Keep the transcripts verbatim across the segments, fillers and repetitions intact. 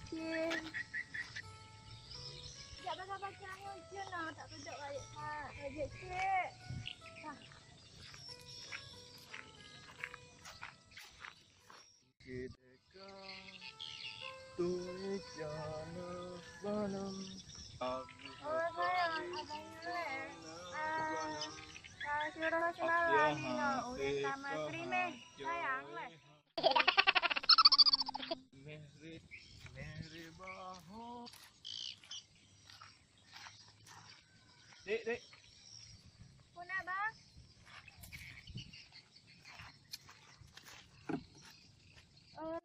Cik. Jak baca-baca ayat je nah, tak kejap ayat tak. Ayat cik. Nah. Oh, sayang, abang, eh. Ah, ah, si Rohana, ni, no, udah sama krim, eh. Sayang, eh. Mehri, Mehri Baho. Dek, dek. Puna, Bang? Eh,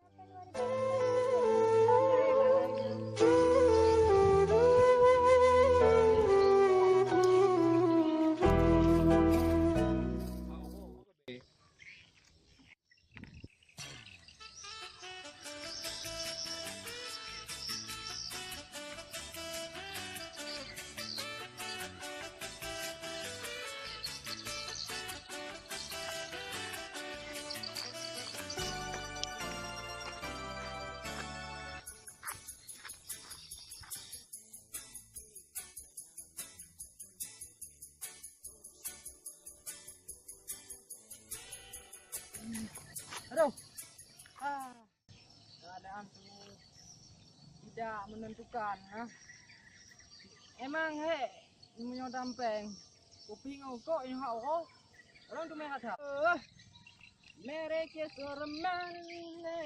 Aduh. Ah. Keadaan tu tidak menentukan, ha. Emang hek meunyoe dampeng, kupi ngon kok nyoe hak uroe, ureueng tu meuhat-hat. Eh, mereka sereman, mereka.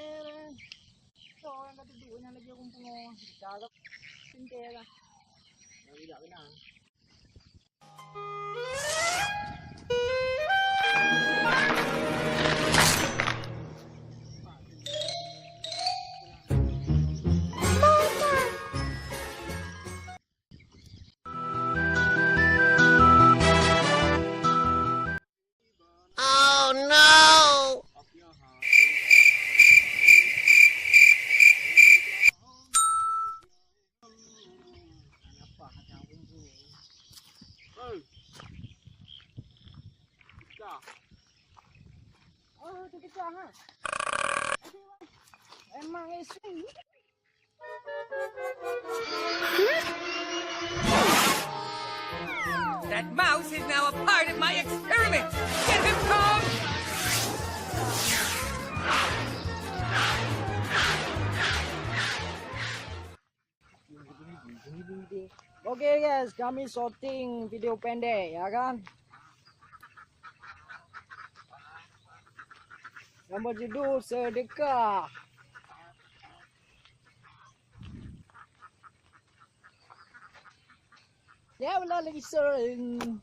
So, nyang ka duduek nyan lagi aku pungo. Kita agak pintar lah. Lagi tak kenal. Oh no! Hei. Pecah. Oh, tu pecah, ha? Emang isi. That mouse is now a part of my experiment. Get him, Kong! Oke guys, kami syuting video pendek, ya kan? Yang berjudul Sedekah. Ya, ulah lagi sering.